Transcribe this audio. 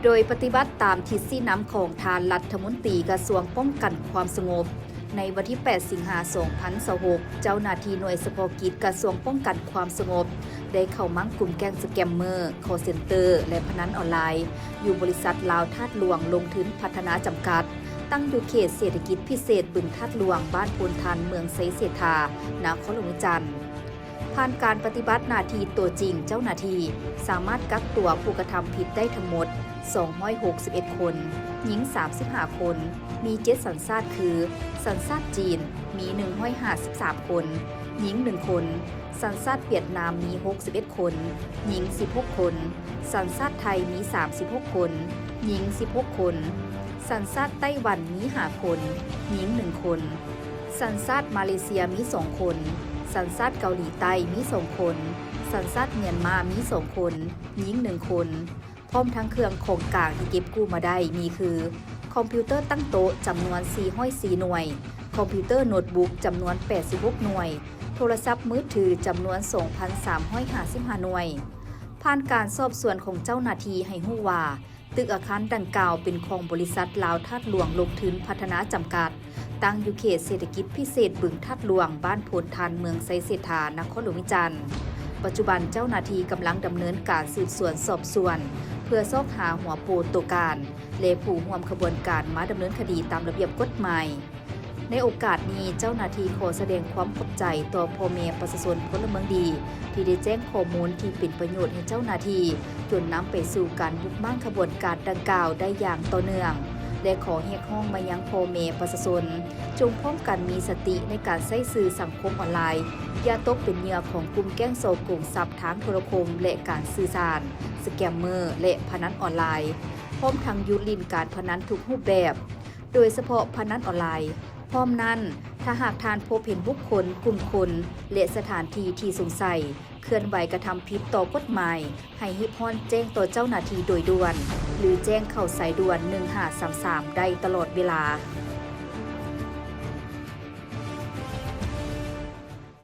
ໂດຍປະຕິບັດຕາມທິດຊີ້ນຳຂອງທ່ານລັດຖະມົນຕີກະຊວງປ້ອງກັນຄວາມສະຫງົບ, ໃນວັນທີແປດ ສິງຫາ ສອງພັນຊາວຫົກ, ເຈົ້າໜ້າທີ່ໜ່ວຍສະເພາະກິດກະຊວງປ້ອງກັນຄວາມສະຫງົບ ໄດ້ເຂົ້າມັ້ງກຸ່ມແກ້ງສະແກມເມີ, ຄໍເຊັນເຕີ ແລະ ພະນັນອອນລາຍ ຢູ່ບໍລິສັດລາວທາດຫຼວງລົງທຶນພັດທະນາຈຳກັດ, ຕັ້ງຢູ່ເຂດເສດຖະກິດພິເສດບຶງທາດຫຼວງ, ບ້ານໂພນທັນ, ເມືອງໄຊເສດຖາ, ນະຄອນຫຼວງວຽງຈັນ. ຜ່ານການປະຕິບັດໜ້າທີ່ຕົວຈິງ, ເຈົ້າໜ້າທີ່ສາມາດກັກຕົວຜູ້ກະທຳຜິດໄດ້ທັງໝົດສອງຮ້ອຍຫົກສິບເອັດຄົນ, ຍິງສາມສິບຫ້າຄົນ, ມີເຈັດສັນຊາດຄື ສັນຊາດຈີນ ມີໜຶ່ງຮ້ອຍຫ້າສິບສາມຄົນ, ຍິງໜຶ່ງຄົນ, ສັນຊາດຫວຽດນາມມີຫົກສິບເອັດຄົນ, ຍິງສິບຫົກຄົນ, ສັນຊາດໄທມີສາມສິບຫົກຄົນ, ຍິງສິບຫົກຄົນ, ສັນຊາດໄຕ້ຫວັນມີຫ້າຄົນ, ຍິງໜຶ່ງຄົນ, ສັນຊາດມາເລເຊຍມີສອງຄົນ, ສັນຊາດເກົາຫຼີໃຕ້ມີສອງຄົນ, ສັນຊາດມຽນມາມີສອງຄົນ, ຍິງໜຶ່ງຄົນ, ພ້ອມທັງເຄື່ອງຂອງກາງທີ່ເກັບກູ້ມາໄດ້ມີຄື ຄອມພິວເຕີຕັ້ງໂຕະຈຳນວນສີ່ຮ້ອຍສີ່ໜ່ວຍ, ຄອມພິວເຕີໂນດບຸກຈຳນວນແປດສິບຫົກໜ່ວຍ, ໂທລະສັບມືຖືຈຳນວນສອງພັນສາມຮ້ອຍຫ້າສິບຫ້າໜ່ວຍ. ຜ່ານການສອບສວນຂອງເຈົ້າໜ້າທີ່ໃຫ້ຮູ້ວ່າ ຕຶກອາຄານດັ່ງກ່າວເປັນຂອງບໍລິສັດລາວທາດຫຼວງລົງທຶນພັດທະນາຈຳກັດ, ຕັ້ງຢູ່ເຂດເສດຖະກິດພິເສດບຶງທາດຫຼວງ, ບ້ານໂພນທັນ, ເມືອງໄຊເສດຖາ, ນະຄອນຫຼວງວຽງຈັນ. ປັດຈຸບັນເຈົ້າໜ້າທີ່ກຳລັງດຳເນີນການສືບສວນສອບສວນ ເພື່ອຊອກຫາຫົວໂປຕົວການ ແລະ ຜູ້ຮ່ວມຂະບວນການມາດຳເນີນຄະດີຕາມລະບຽບກົດໝາຍ. ໃນໂອກາດນີ້, ເຈົ້າໜ້າທີ່ຂໍສະແດງຄວາມຂອບໃຈຕໍ່ພໍ່ແມ່ປະຊາຊົນພົນລະເມືອງດີ ທີ່ໄດ້ແຈ້ງຂໍ້ມູນທີ່ເປັນປະໂຫຍດໃຫ້ເຈົ້າໜ້າທີ່, ຈົນນຳໄປສູ່ການບຸກມ້າງຂະບວນການດັ່ງກ່າວໄດ້ຢ່າງຕໍ່ເນື່ອງ ແລະ ຂໍຮຽກຮ້ອງມາຍັງພໍ່ແມ່ປະຊາຊົນ ຈົ່ງພ້ອມກັນມີສະຕິໃນການໃຊ້ສື່ສັງຄົມອອນລາຍ, ຢ່າຕົກເປັນເຫຍື່ອຂອງກຸ່ມແກ້ງສໍ້ໂກງຊັບທາງໂທລະຄົມ ແລະ ການສື່ສານ, ສະແກມເມີ ແລະ ພະນັນອອນລາຍ, ພ້ອມທັງຢຸດຫຼິ້ນການພະນັນທຸກຮູບແບບ ໂດຍສະເພາະພະນັນອອນລາຍ. ພ້ອມນັ້ນ, ຖ້າຫາກທ່ານພົບເຫັນບຸກຄົນ, ກຸ່ມຄົນ ແລະ ສະຖານທີ່ທີ່ສົງໄສ ເຄື່ອນໄຫວກະທຳຜິດຕໍ່ກົດໝາຍ, ໃຫ້ຮີບຮ້ອນແຈ້ງຕໍ່ເຈົ້າໜ້າທີ່ໂດຍດ່ວນ ຫຼື ແຈ້ງເຂົ້າສາຍດ່ວນໜຶ່ງຫ້າສາມສາມໄດ້ຕະຫຼອດເວລາ.